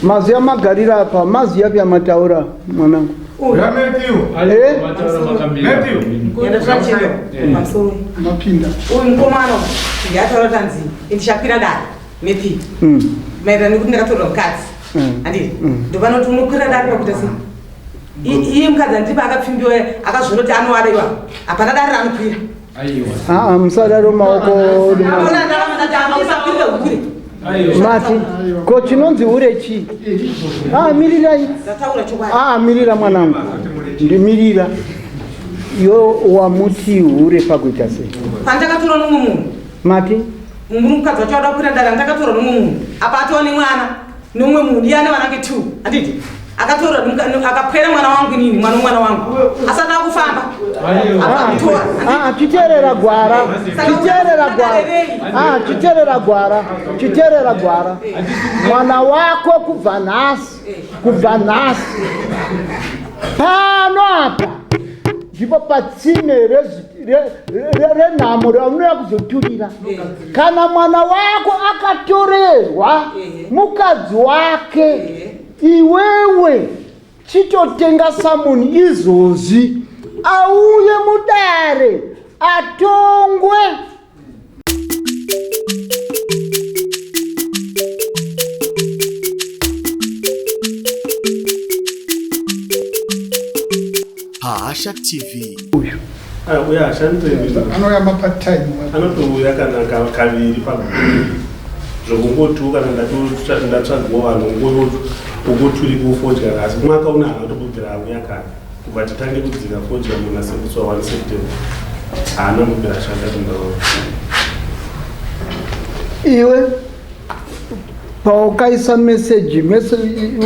Mazwi amagarira apa, mazwi api amataura mwanangu? Eh? Mapinda. Uyu mukomana ndiyataura tanzi ndichakwira dare Matthew. Maererano nekuti ndakatorwa mukadzi. Handiti? Ndopanoti unokwira dare pakuita sei? Iye mukadzi handiti paakapfimbiwa akazviona kuti anovariwa. Hapana dare raanokwira. Aa, musadaro maoko. Hapana dare raanokwira ukwire. Mati, ko chinonzi hure chii? Ah, mirirai. Ndataura chokwadi. Ah, mirira mwanangu. Ndimirira. Yo wamuti hure pakuita sei? Pandakatorwa nomumwe munhu. Mati? Mumwe mukadzi wacho ada kukwira dare ndakatorwa nomumwe munhu. Apa atova nemwana nomumwe munhu iye ane vana vake 2. Handiti? Akatorwa akapwera mwana wangu inini, mwana womwana wangu. Asati akufamba. Akamutora. Ah, chiteerera gwara. Chiteerera gwara. Ah, chiteerera gwara. Chiteerera gwara. Mwana wako kubva nhasi, kubva nhasi. Pano apa ndipo patsime renhamo raunouya kuzoturira. Kana mwana wako akatorerwa mukadzi wake, iwewe chitotenga samuni izvozvi auye mudare atongwe. Pahasha TV. Uyu. Uya hashandi anouya mapart time. Anotouya kana kaviri pagore. Zvokungotiwo kana ndatsvagiwa vanhu ungoturi kufodya asi mwaka una haana kutobvira auya kana kubva titange kudzika fodya muna sekutswa 1 September haana kubvira ashanda kumba. Iwe pawakaisa message,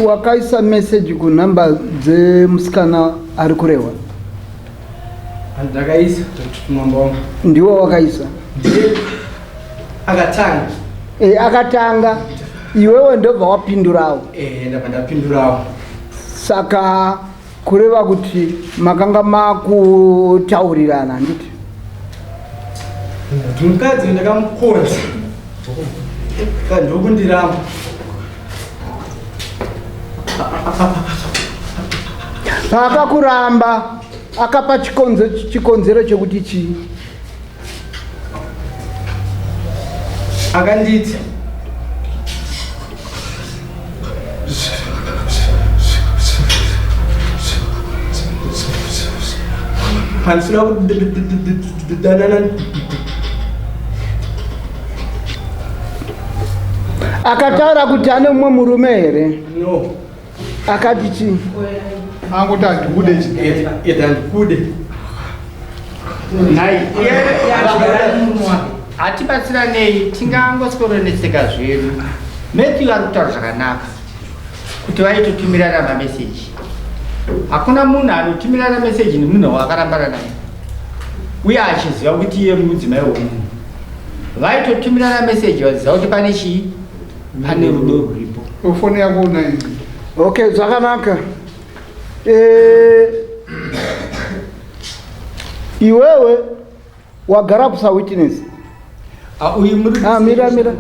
wakaisa message kunhamba dzemusikana ari kurehwa? Ndakaisa mambo wangu. Ndiwe wakaisa? Ndiye akatanga. Akatanga. Iwewe ndobva wapindurawo. Ndabva ndapindurawo. Saka kureva kuti makanga makutaurirana, handiti? Mukadzi ndakamukonza. Ndokundiramba. Paakakuramba akapa chikonzero chekuti chii? Akanditi pandisina kudanana. Akataura kuti ane mumwe murume here? No. Akati chii? Angoti handikude. Eti handikude. Nhai, hatibatsiranei, tingangosikoronetseka zvedu. Matthew ari kutaura zvakanaka kuti vaitotumirana mameseji. Hakuna munhu anotumirana meseji nemunhu waakarambana naye uye achiziva kuti iye mudzimai womunhu. Vaitotumirana meseji vachiziva kuti pane chii, pane rudo ruripo. Foni yako unayo? Okay, zvakanaka. Iwewe wagara kusa witness. Uyu muri Mira, mira.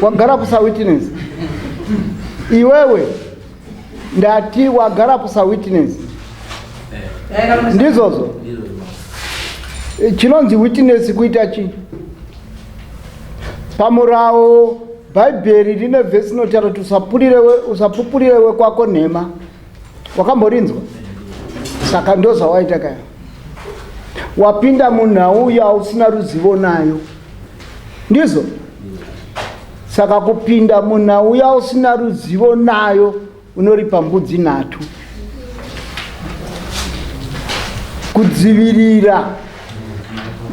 Wagara kusa witness. Iwewe ndati wagara kusa witness. Ndizvozvo. Chinonzi witness kuita chii? Pamurawo Bhaibheri rine vhesi inotaura kuti usapupurire wekwako nhema. Wakamborinzwa? Saka ndozvawaita kaya. Wapinda munhau yausina ruzivo nayo. Ndizvo? Saka kupinda munhau yausina ruzivo nayo unoripa mbudzi nhatu. Kudzivirira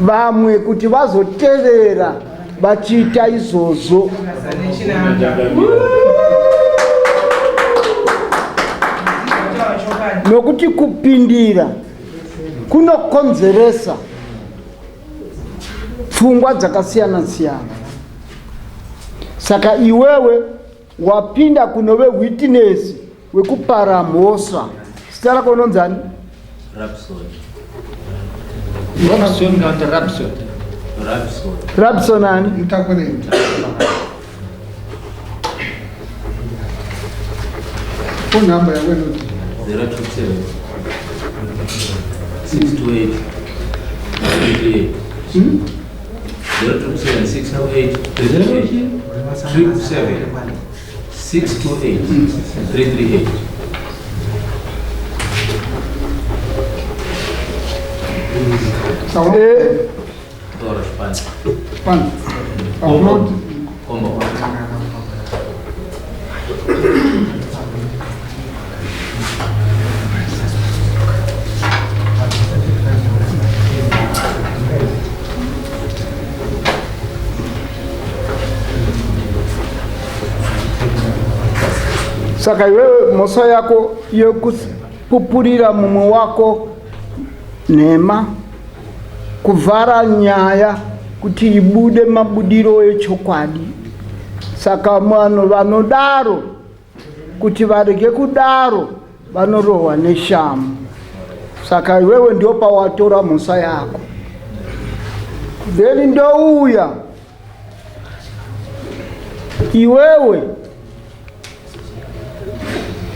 vamwe kuti vazotevera vachiita izvozvo. Nokuti kupindira kunokonzeresa pfungwa dzakasiyana siyana. Saka iwewe wapinda kunove witness wekupara mhosva. Zita rako unonzi ani? Rabson. Rabson kana kuti Rabson? Rabson. Rabson ani? Mutakureni. Phone number yako inoti 027 628 338. 027 628 338. 777 628 338. Sawa. Taura chipani. Pan. Upload. Kombo. Saka iwewe mhosva yako yekupupurira mumwe wako nhema, kuvhara nyaya kuti ibude mabudiro echokwadi. Saka vanhu vanodaro kuti varege kudaro vanorohwa neshamu. Saka iwewe ndio pawatora mhosva yako. Then ndouya iwewe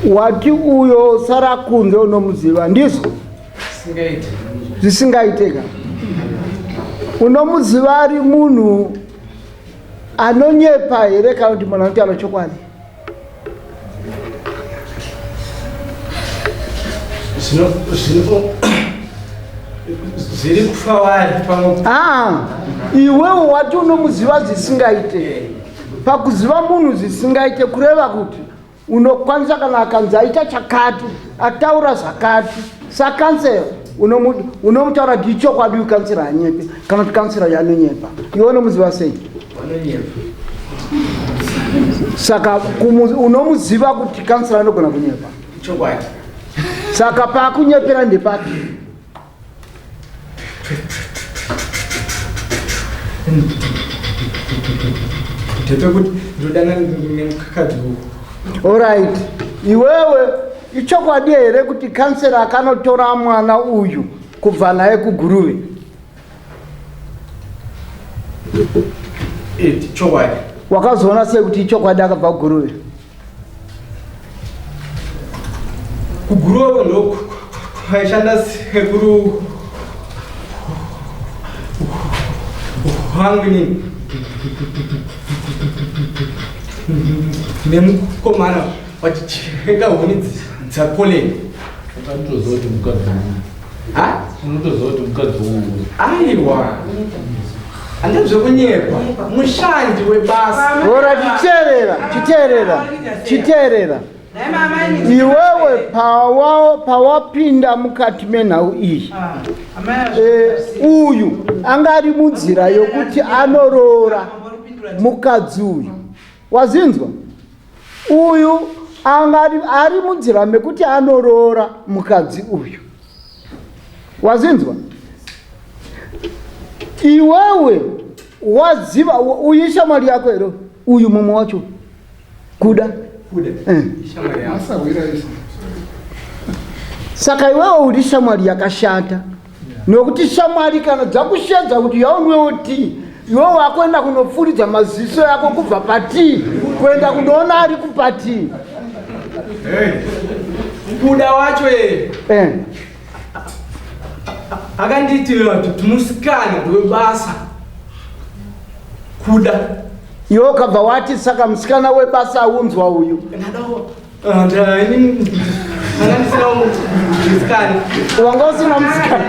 wati uyo sara kunze unomuziva, ndizvo? Zvisingaiteka. Unomuziva ari munhu anonyepa here kana kuti munhu anotaura chokwadi? Zvino zvino zviri kufa wari pamwe. Ah, iwewe wati unomuziva zvisingaite. Pakuziva munhu zvisingaite kureva kuti unokwanisa kana akanzi aita chakati, ataura zvakati, sakansela unomutaura kuti ichokwadi uyu kansela anyepe kana kuti kansela yanonyepa. Iwe unomuziva sei? Saka unomuziva kuti kansela anogona kunyepa. Chokwadi. Saka pakunyepera ndepapi? Ndepekuti ndodana nemukadzi Alright. Iwewe ichokwadi here kuti kansela akanotora mwana uyu kubva naye kuGuruve? Chokwadi. Wakazoona sei kuti ichokwadi akabva kuGuruve? KuGuruve ndo kwaishanda sekuru wangu inini nemukomana wachicheka huni dzakoleni. Unotoziva kuti mukadzi uyu. Ha? Unotoziva kuti mukadzi uyu. Aiwa. Handizvekunyepa. Mushandi webasa. Ora chiteerera, chiteerera, chiteerera. Iwewe pawapinda mukati menhau iyi, uyu anga ari munzira yokuti anoroora mukadzi uyu. Wazinzwa? Uyu anga ari munzira mekuti anoroora mukadzi uyu. Wazinzwa? Iwewe waziva uyu ishamwari yako here? Uyu mumwe wacho kuda. Kuda. Ishamwari yangu. Asahwira isi. Saka iwewe uri shamwari yakashata. Nokuti shamwari kana dzakushedza kuti yaunwewo tii, iwe wakuenda kunopfuridza maziso yako kubva patii kuenda kunoona ari kupatii. Kuda wacho ye. Akandiitira kuti musikana webasa. Kuda. Iwe ukabva wati saka musikana webasa aunzwa uyu. Wanga usina musikana.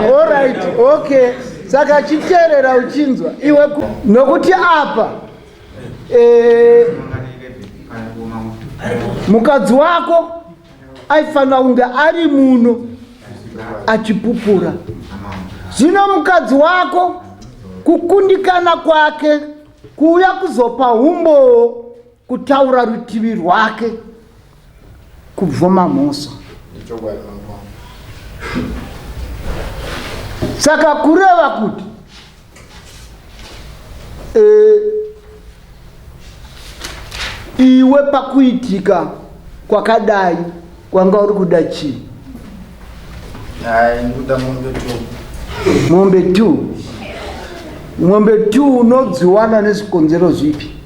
Alright, okay. Saka chiteerera uchinzwa iwe nokuti apa mukadzi wako aifanira kunge ari muno achipupura. Zvino mukadzi wako kukundikana kwake kuuya kuzopa humbowo, kutaura rutivi rwake, kubvuma mhosva. Saka kureva kuti iwe pakuitika kwakadai wanga uri kuda chii? Hayi, ndikuda mombe 2. Mombe 2. Mombe 2 unodziwana nezvikonzero zvipi?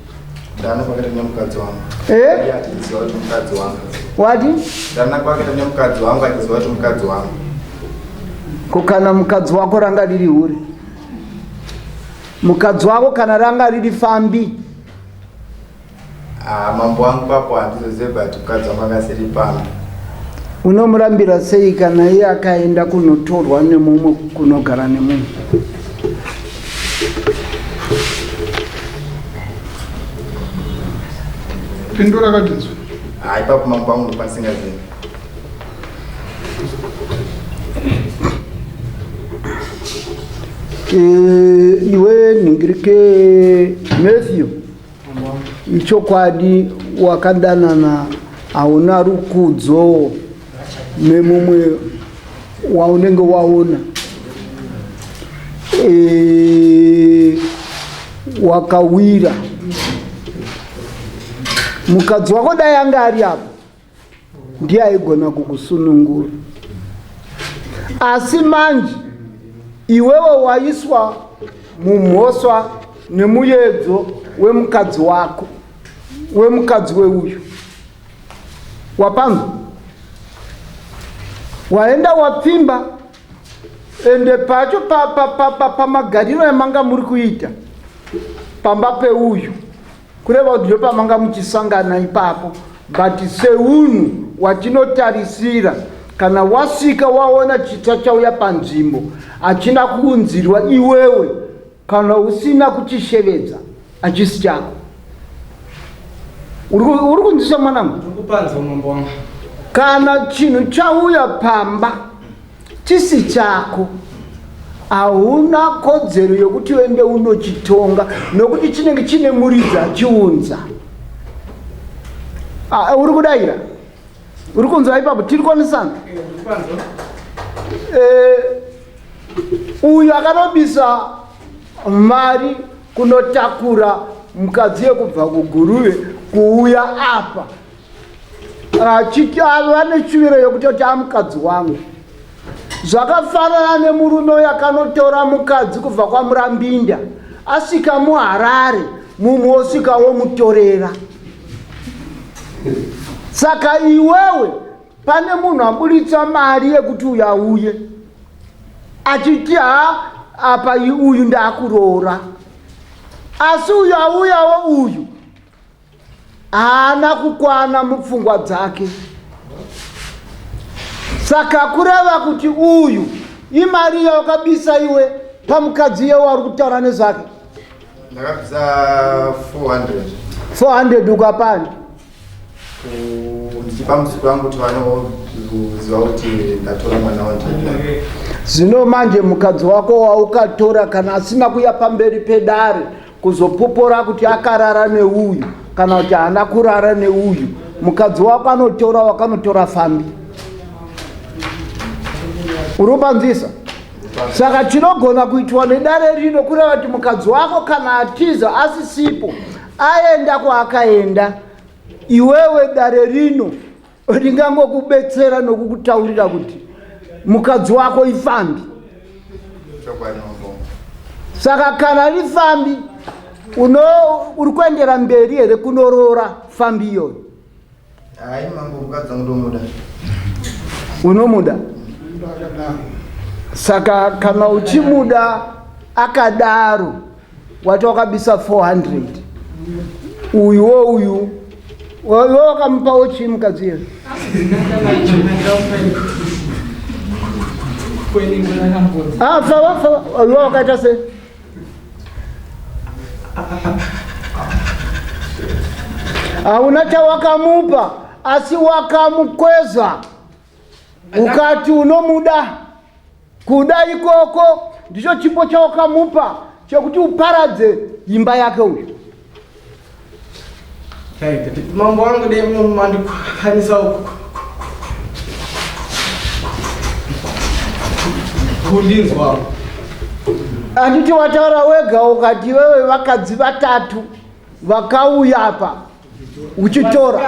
Ndana kwakaita nemukadzi wangu. Eh? Iye achiziva kuti mukadzi wangu. Wati? Ndana kwakaita nemukadzi wangu achiziva kuti mukadzi wangu. Ko kana mukadzi wako ranga riri hure? Mukadzi wako kana ranga riri fambi? Ah, mambo wangu papo handizozive but mukadzi wangu akasiri pano. Unomurambira sei kana iye akaenda kunotorwa nemumwe kunogara nemumwe? Pindura katinzwe. Ah, ipapo mambo wangu ndopasingazivi. Eh, iwe ningirike Matthew ichokwadi wakadanana hauna rukudzo nemumwe waunenge waona e, wakawira mukadzi wako dai anga ari apo ndiye aigona kukusunungura asi manje iwewe waiswa mumhosva nemuyedzo wemukadzi wako wemukadzi weuyu wapanzwa waenda wapfimba ende pacho pamagariro pa, pa, pa, amanga muri kuita pamba peuyu kureva kuti ndopamanga muchisangana ipapo but seunhu watinotarisira kana wasvika waona chitsva chauya panzvimbo hachina kuunzirwa iwewe kana usina kuchishevedza hachisi chako uri kunzwisa mwanangu kana chinhu chauya pamba chisi chako hauna kodzero yokuti uende unochitonga nokuti chinenge chine muridzi achiunza ah, uri kudaira uri kunzwa ipapo tiri kuonesana eh, uyu akanobisa mari kunotakura mukadzi yekubva kuguruve kuuya apa achiti ava neshuviro yekutoti amukadzi wangu zvakafanana nemurume uyo akanotora mukadzi kubva kwamurambinda asvika muharare mumwe osvika womutorera saka iwewe pane munhu aburitsa mari yekuti uyo auye achiti ha apa uyu ndakuroora asi uyo auyawo uyu haana kukwana mupfungwa dzake saka kureva kuti uyu imari yawakabisa iwe pamukadzi iye wauri kutaura nezvake ndakabisa 400 400 ukapani ndichipa muzukuru wangu kuti vanoziva kuti ndatora mwana wangu zvino manje mukadzi wako waukatora kana asina kuya pamberi pedare kuzopupura kuti akarara neuyu kana kuti haana kurara neuyu mukadzi wako anotora wakanotora fambi uri kupanzisa saka chinogona kuitwa nedare rino kureva kuti mukadzi wako kana atiza asisipo aenda kwaakaenda iwewe dare rino ringangokubetsera nokukutaurira kuti mukadzi wako ifambi saka kana rifambi uno uri kuendera mberi here kunoroora fambi iyoyo Hayi mambo mukadzi wangu ndomuda. Unomuda? Saka kana uchimuda akadaro wati wakabisa 400 uyuwo uyu iwe wakamupawo chii mukadzi iyoyo? Ah, fava fava iwe wakaita sei? Hauna chawakamupa asi wakamukweza ukati unomuda. Kuda ikoko ndicho chipo chawakamupa chekuti uparadze imba yake uyu. Mambo wangu dai mandikwanisa kundinzwa. Handiti wataura wega ukati iwewe vakadzi vatatu vakauya apa uchitora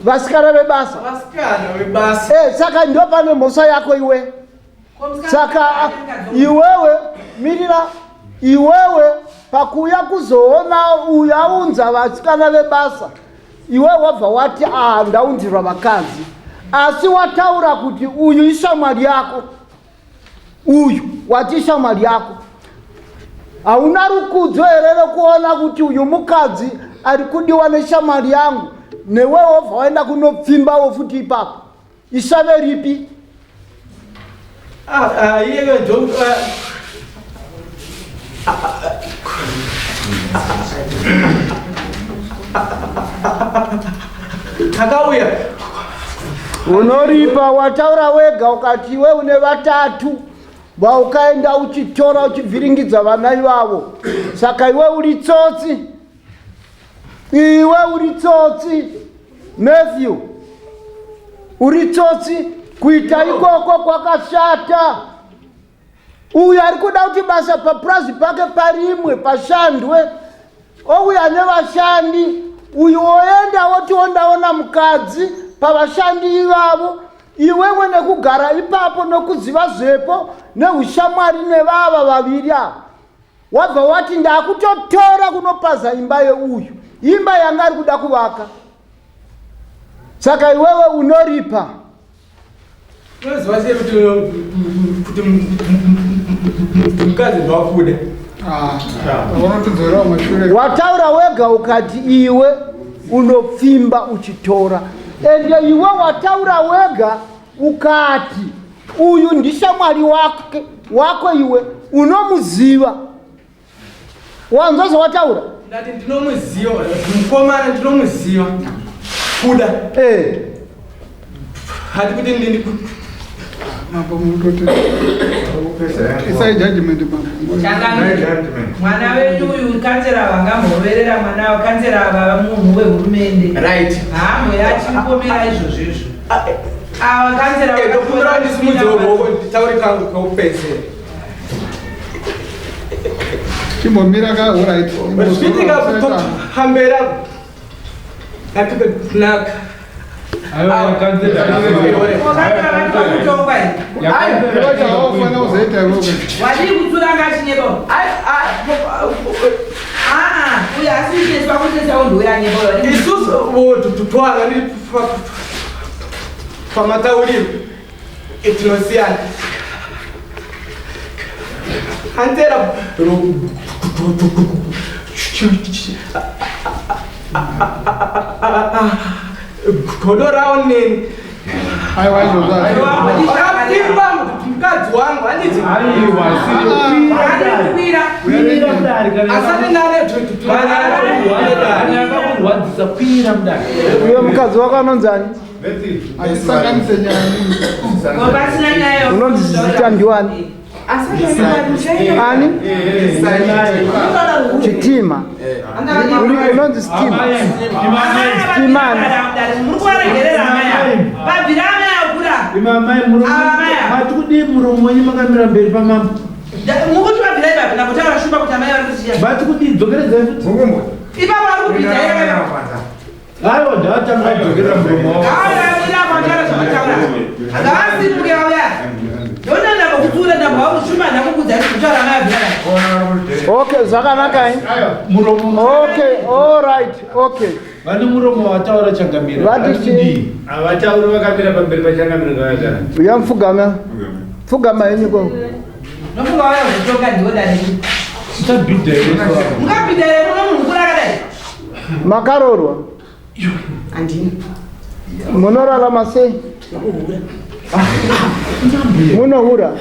vasikana vebasa eh, saka ndo pane mhosva yako iwe saka iwewe mirira. Iwewe pakuuya kuzoona uyu aunza vasikana vebasa, iwe wabva wati ah, ndaunzirwa vakadzi, asi wataura kuti uyu ishamwari yako, uyu wati ishamwari yako. Hauna rukudzo here rekuona kuti uyu mukadzi ari kudiwa neshamwari yangu, newe wobva waenda kunopfimbawo futi ipapo? Isave ripi? Ah, ah, iye don't takauya. Unoripa, wataura wega ukati iwe une vatatu vaukaenda uchitora uchivhiringidza vana ivavo, saka iwe uri tsotsi. Iwe uri tsotsi Matthew, uri tsotsi. Kuita ikoko kwakashata. Uyu ari kuda kuti basa papurazi pake parimwe pashandwe, ouya nevashandi. Uyu oenda oti ondaona mukadzi pavashandi ivavo. Iwewe nekugara ipapo nokuziva zvepo neushamwari nevava vaviri ava, wabva wati ndakutotora kunopaza imba yeuyu, imba yanga ari kuda kuvaka. Saka iwewe unoripa. Unoziva sei kuti mukadzi ndowakuda? Unotodzorera mashure. Wataura wega ukati iwe unopfimba uchitora, ende iwe wataura wega ukati uyu ndishamwari wako, iwe unomuziva. Wanzwa zvawataura? Ndati ndinomuziva mukomana, ndinomuziva kuda. Hati kuti ndini. Mambo, mutoti isai judgment, mambo. Changamire, mwana wenyu uyu kansera vangamboverera mwana wa kansera vava munhu wehurumende. Hamwe yachipomera izvozvo izvo. Ava kansera. Ndokumbira ndisimudze ruoko nditaure kangu keupedzera. Chimbomira ka, alright. Zvichiitika pamberi atinaka. Kutongwa here? Chawafanira kuzoita iwewe. Wadii kutsura ngachinyepa? Aa, uyu asi kucheswa kuchesa undiuya nyepa. Isusu twara ndiri pamatauriro tinosiyana. Kansera godo rawo neni. Aiwa, izvozvo akapfimba mukadzi wangu handiti? Kwira. Asati nane. Akakurwadzisa, kwira mudare. Uyo mukadzi wako anonzani? Atisanganise nyaya munhu. Pasina nyaya. Unonzi zita ndiwani? Ani? Chitima. Unonzi Stima. Stimani. Muri kuvaregerera amai pabvira amai akura. Imamai, mati kudii? Muromo wenyu makamira mberi pamambo. Mukuti vabvira ipapo ndambotaura shumba kuti amai vari kusiya. Mati kudii? Dzokeredzai futi. Ipapo vari kupinda. Aiwa, ndavatanga kudzokerera muromo wavo. Ngavasimuke vauya. Ndona ndambokutsiura, ndambovakushuma, ndakukudza kutaura amai abvira. Okay, zvakanaka. Muromo. Okay, all right, okay. Vane muromo wataura, changamira. Vati chii? Havatauri vakamira pamberi pachangamira, ngavagara. Uya mupfugama. Pfugama henyu ko. Nofunga vauya kuzotonga ndiwo dare. Tichabhidha here? Mungabhidha here muno munhu kura akadai? Makarorwa? Handina. Munorarama sei? Munohura?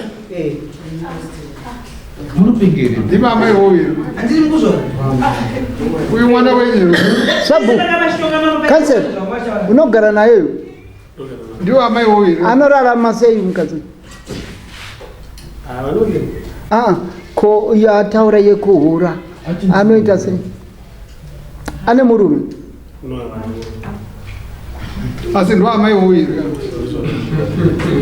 Munopengere. Ndimama iwoyo. Handiri mukuzvona. Uyu mwana wenyu. Sabu. Kansela, unogara naye? Ndiwo amai woyo. Anorarama sei mukadzi? Ah, ko yataura yekuhura anoita sei? Ane murume? Asi ndo amai woyo.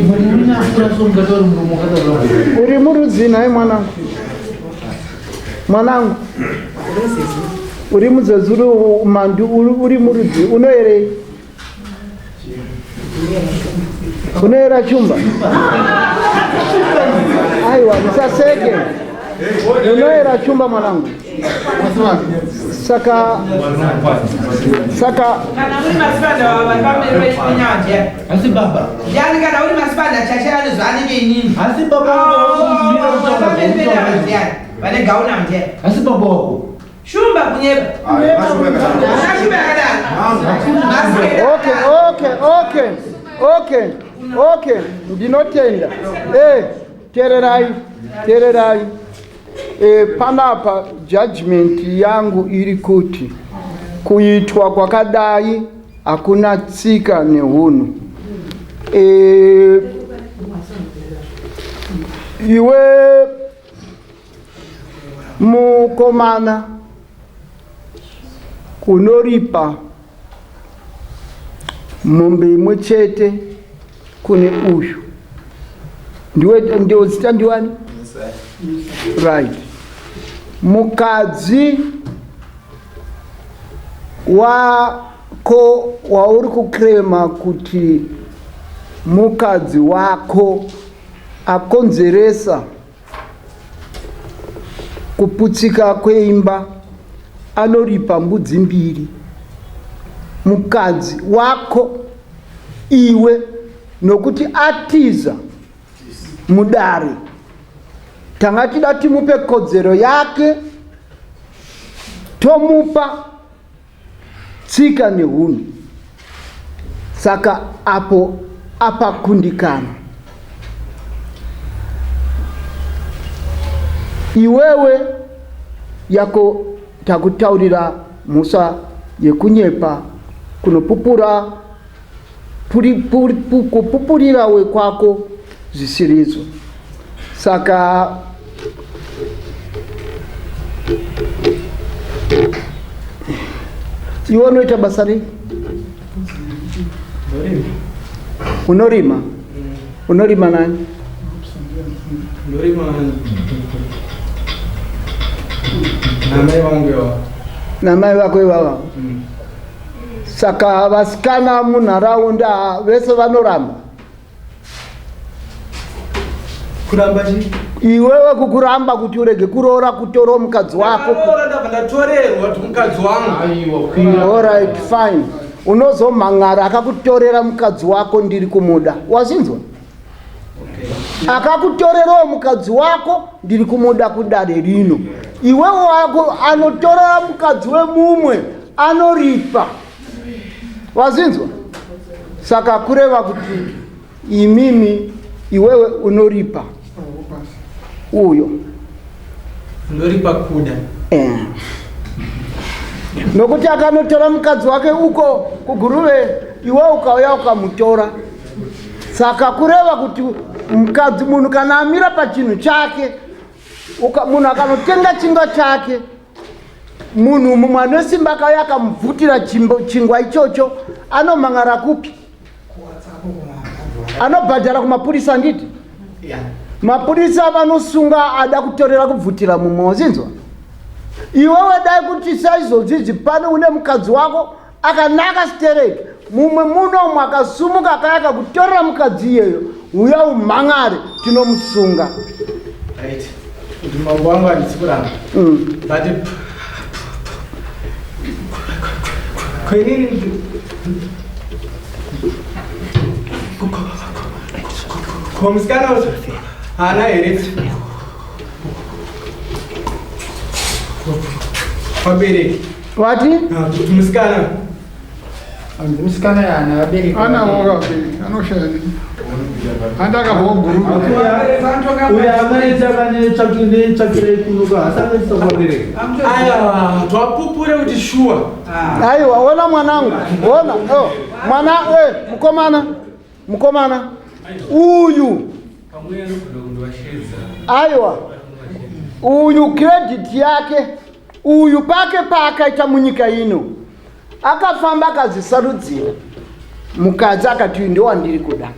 Murume akura so mukataura muromo wakataura. Uri murudzi naye mwanangu? Mwanangu, uri mudzedzuru mandu, uri murudzi unoyerei? Unoyera chumba? Aiwa, musaseke. Unoera shumba mwanangu. Saka saka Kana uri masipanda vari pamberi penyaya ndiani? Asi baba. Ndiani kana uri masipanda chache anozwa anenge inini? Asi baba wako pamberi penyaya ndiani? Vane gauna ndiani? Asi baba wako. Shumba kunyepa. Hakuna shumba yakadaro. Okay, okay, okay. Okay. Okay, ndinotenda. Eh, tererai, tererai. Eh, panapa judgment yangu iri kuti kuitwa kwakadai hakuna tsika nehunhu. Eh, iwe mukomana unoripa mombe imwe chete kune uyu ndiwe ndio zita ndiwani right mukadzi wako wauri kuclaima kuti mukadzi wako akonzeresa kuputsika kweimba anoripa mbudzi mbiri mukadzi wako iwe nokuti atiza mudare tanga tida timupe kodzero yake tomupa tsika nehunhu saka apo apakundikana iwewe yako takutaurira mhosva yekunyepa kunopupura kupupurira wekwako zvisirizo saka iwe unoita basa rei unorima unorima nani Ndorima namai vangu ivava. Namai vako ivava. Saka vasikana munharaunda vese vanoramba Kuramba chii? Iwewe kukuramba kuti urege kuroora kutora mukadzi wako. Ndakaroora ndabva ndatorerwa kuti mukadzi wangu. Alright, fine. Unozomhan'ara akakutorera mukadzi wako ndiri kumuda. Wazinzwa? Akakutorerawo mukadzi wako ndiri kumuda kudare rino. Iwewe wako anotorera mukadzi wemumwe anoripa. Wazinzwa? Saka kureva kuti imimi iwewe unoripa uyo. Ndoripa kuda. Eh. Nokuti akanotora mukadzi wake uko kuGuruve, iwe ukauya ukamutora. Saka kureva kuti mukadzi munhu kana amira pachinhu chake, munhu akanotenga chingwa chake, munhu mumwe ane simba akauya akamubvutira chingwa ichocho, anomhan'ara kupi? Anobhadhara kumapurisa handiti? Mapurisa vanosunga ada kutorera kubvutira mumwe, wazinzwa? Iwewe dai kuti saizvozvizvi pano une mukadzi wako akanaka stereki, mumwe munomu akasumuka akaya akakutorera mukadzi iyeyo, uya umhan'are tinomusunga. Right. Kuti mambo wangu handisi kuramba. But kwenini ko musikana haana here vabereki? Wati? Kuti musikana Hanzi musikana yana vabereki. Anawo vabereki, anoshaya nei? Handi akabva kuGuruve. Uyo akanetsvakirei kunuka hasanetsa kuvabereki. Aiwa, twapupure kuti shuwa. Aiwa, ona mwanangu, ona oh, mwana eh, mukomana, mukomana uyu, aiwa, uyu credit yake uyu pake paakaita munyika ino akafamba akazisarudzira mukadzi akati uyu ndowandiri kuda,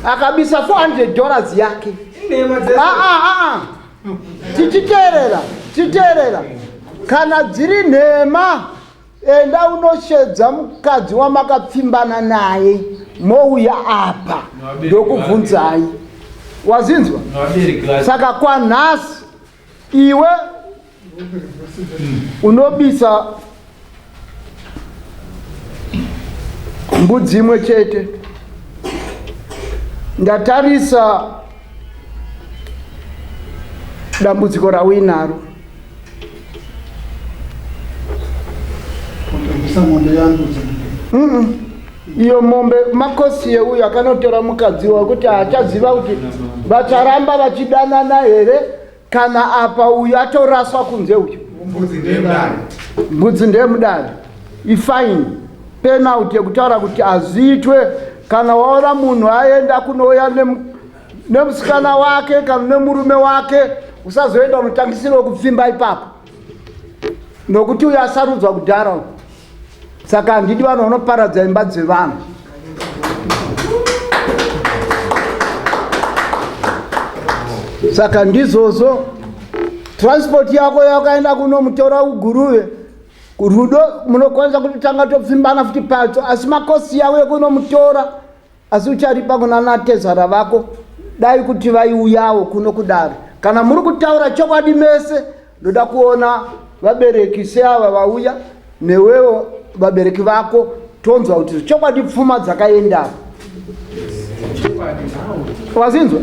akabisa $400 yake. Inhema dzese. Ah, ah, ah, ah. Tichiteerera, tichiteerera, kana dziri nhema enda unoshedza mukadzi wamakapfimbana naye mouya apa ndokubvunzai, wazinzwa? Vabereki vacho. Saka kwanhasi Iwe unobisa mbudzi imwe chete. Ndatarisa dambudziko rauinaro. Iyo mombe makosi yeuyo akanotora mukadzi wekuti haachaziva kuti vacharamba vachidanana here kana apa uyu atoraswa kunze uyu. Mbudzi ndeyemudare. Ifaini penalty yekutaura kuti hazviitwe kana waona munhu aenda kunouya nemusikana wake kana nemurume wake usazoenda unotangisirwa kupfimba ipapo nokuti uyo asarudzwa kudhara saka handidi vanhu vanoparadza imba dzevanhu. Saka ndizvozvo transport yako yakaenda kunomutora uguruve rudo munokwanisa kutotanga topfimbana futi pacho asi makosi yavo yekunomutora asi ucharipa kuna natezvara vako dai kuti vaiuyawo kuno kudare. Kana muri kutaura chokwadi mese ndoda kuona vabereki seava vauya newewo vabereki vako tonzwa kuti chokwadi pfuma dzakaenda wazinzwa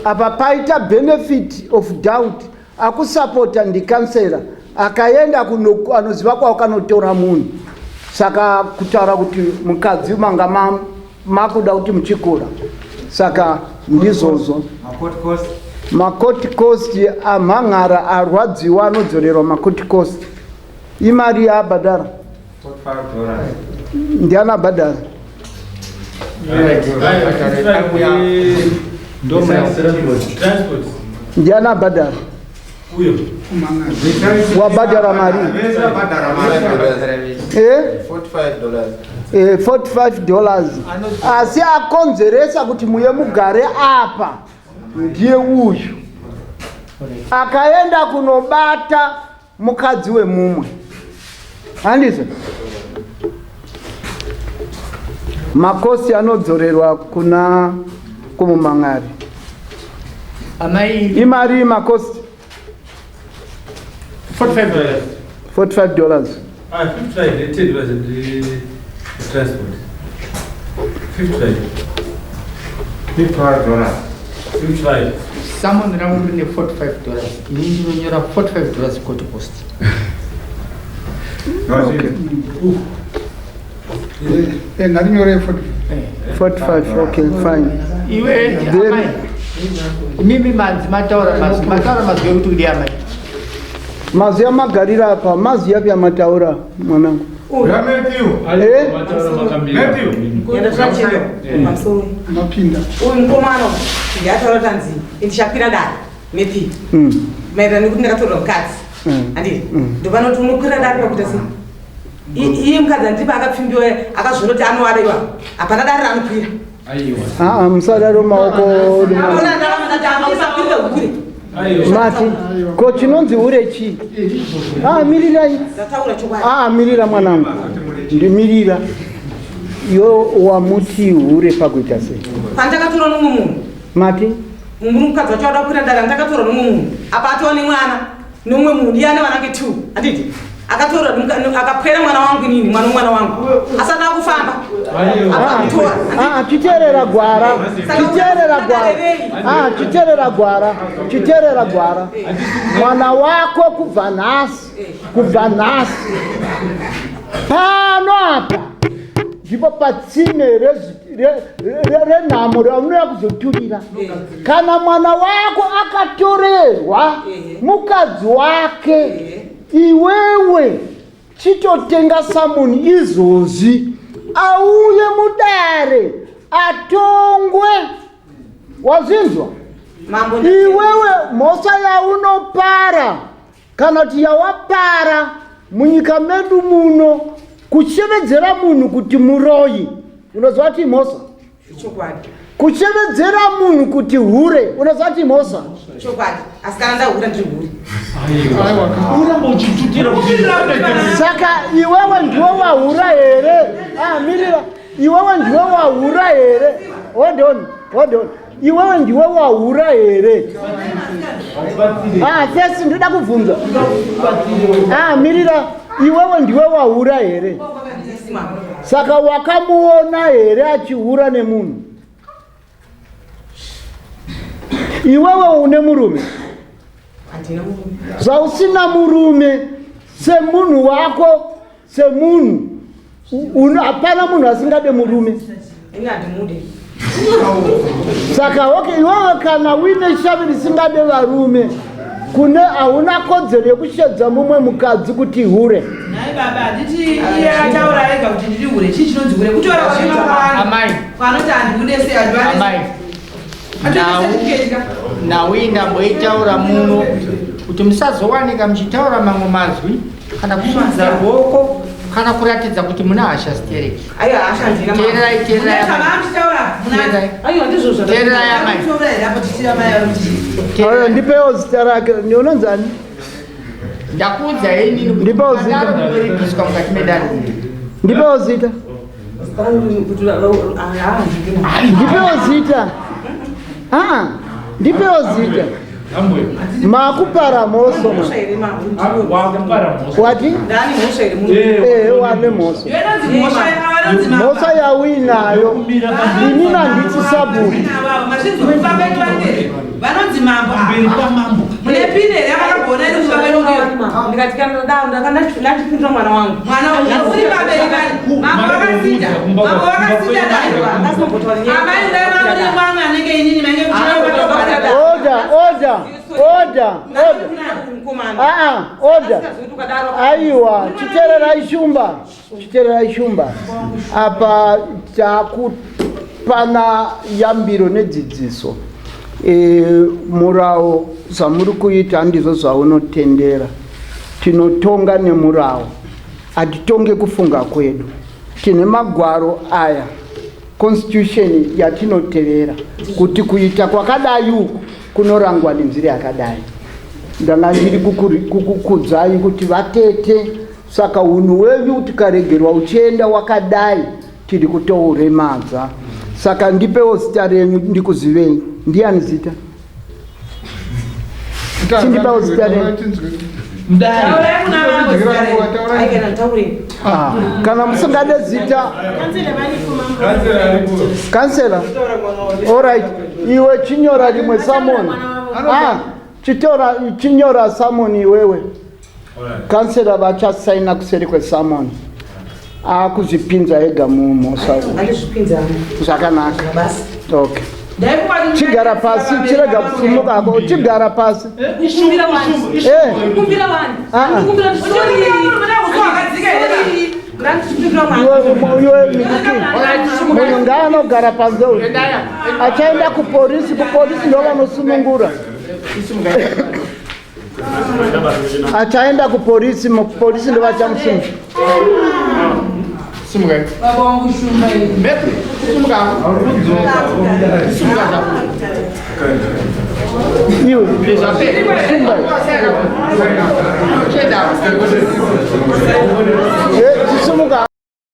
apa paita benefit of doubt akusapota ndikansela akaenda anoziva kwaakanotora munhu saka kutaura kuti mukadzi manga makuda kuti muchikura saka ndizvozvo makoti cost amhangara arwadziwa anodzorerwa makoti cost imari yaabhadhara ndiani abhadhara ndiani abhadhara wabhadhara mari $45 asi akonzeresa kuti muye mugare apa ndiye uyu akaenda kunobata mukadzi wemumwe handizvo makosi anodzorerwa kuna kumumang'ari amai imari makosi $45 $45 Ah, 55 10 was the transport. 55. $55. 55. Summon rangu rine $45. Ini ndinonyora $45 court post. Okay. Ngatinyore 45. Okay, fine. Iwe amai. Mimi manzi mataura mazwi mataura mazwi ekuti kudi amai. Mazwi amagarira apa mazwi api amataura mwanangu? Mapinda. Uyu mukomana ndiyataura tanzi ndichakwira dare Matthew. Maererano nekuti ndakatorwa mukadzi. Handiti? Ndopanoti unokwira dare pakuita sei? Iye mukadzi handiti paakapfimbiwa akazviona kuti anovadaiwa. Hapana dare raanokwira. Aa musadaro maoko. Mati ko chinonzi hure chii? Ah mirirai. Ah mirira mwanangu. Ndimirira. Yo wamuti hure pakuita sei? Pandakatora nomwe munhu. Mati Mumwe mukadzi wacho ada kukwira dare ndakatora nomwe munhu. Apa atova nemwana nomwe munhu iye ane vana ke 2. Handiti? Akatora akapwera mwana wangu inini mwana womwana wangu. Asati akufamba. Ah chiterera gwara. Chiterera gwara. Ah chiterera gwara. Chiterera gwara. Mwana wako kubva nhasi. Kubva nhasi. Pano apa ndipo patsime renhamo raunouya kuzoturira. Kana mwana wako akatorerwa mukadzi wake iwewe chitotenga samuni izvozvi auye mudare atongwe. Wazvinzwa? Iwewe mhosva yaunopara kana kuti yawapara munyika medu muno kushevedzera munhu kuti muroyi unoziva kuti mhosva? Kushevedzera munhu kuti hure unoziva kuti mhosva? Chokwadi. Asi kana ndahura ndiri hure. Saka iwewe ndiwe wahura here? Ah mirira. Iwewe ndiwe wahura here? Hold on, hold on. Iwewe ndiwe wahura here? Ah, first ndoda kubvunza. Ah, mirira, iwewe ndiwe wahura here? Saka wakamuona here achihura nemunhu? Iwewe une murume? Zvausina murume semunhu wako semunhu hapana munhu asingade murume. Saka okay, iwewe kana uine shavi risingade varume kune hauna kodzero yekushedza mumwe mukadzi kuti hure. Nhai baba, handiti iye ataura ega kuti ndiri hure. Chii chinonzi hure? Kutora Amai. Vanoti handihude sei Amai. Nhau iyi ndamboitaura muno kuti musazowanika muchitaura mamwe mazwi kana kusumudza ruoko kana kuratidza kuti muna hasha stereki. Aiwa hasha handina. Teererai, teererai. Teererai. Aiwa ndizvo Teererai amai. Ayo, ndipewo zita rake. Unonzani? Ndakuudzai inini kuti Ndipewo zita. mukadaro munoripiswa mukati medare. Ndipewo zita. Ndipewo zita. Ah, ndipewo zita. Makupara mhosva. Wati? Eh, wane mhosva. Mhosva yauinayo. Inini handiti sabhuku. Vanonzi mambo pamambo mune pine here yakakagona iri kumba kwedu iyo? Ndikati kana ndadaro ndakandachipindura mwana wangu. Mwana wangu uri pamberi pari mambo vakasinda, mambo vakasinda dai. Amai dai mamuri mwangu anenge inini mange Order, order, order, order. Ah, order. Aiwa, chitererai Shumba. Chitererai Shumba. Apa takupana yambiro nedzidziso. Murau zvamuri kuita handizvo zvaunotendera. Tinotonga nemurau, hatitonge kufunga kwedu. Tine magwaro aya, constitution yatinotevera kuti kuita kwakadai uku kunorangwa nenzira yakadai. Ndanga ndiri kukukudzai kuti vatete, saka unhu hwenyu tikaregerwa uchienda wakadai tiri kutouremadza. Saka ndipewo zita renyu ndikuzivei. Ndiani zita? Chindipawo zita renyu. Ah, kana musingade zita kansela. Alright, iwe chinyora rimwe samoni. Ah, chitora chinyora samoni iwewe. Kansela vachasaina kuseri kwesamoni. Akuzvipinza ega mumhosva. Zvakanaka. Okay. Chigara pasi, chirega kusimuka ako. Chigara pasi. Eh. Ah, ah. Iwe Miliki, munhu ngaanogara panze uyu. Achaenda kupolisi, kupolisi ndo vanosunungura. Achaenda kupolisi, mupolisi ndo vachamusunga. Simuka. Baba wangu Shumba iyi. Matthew, simuka. Simuka zvako. Iwe. Shumba. Chenda. Eh, chisimuka.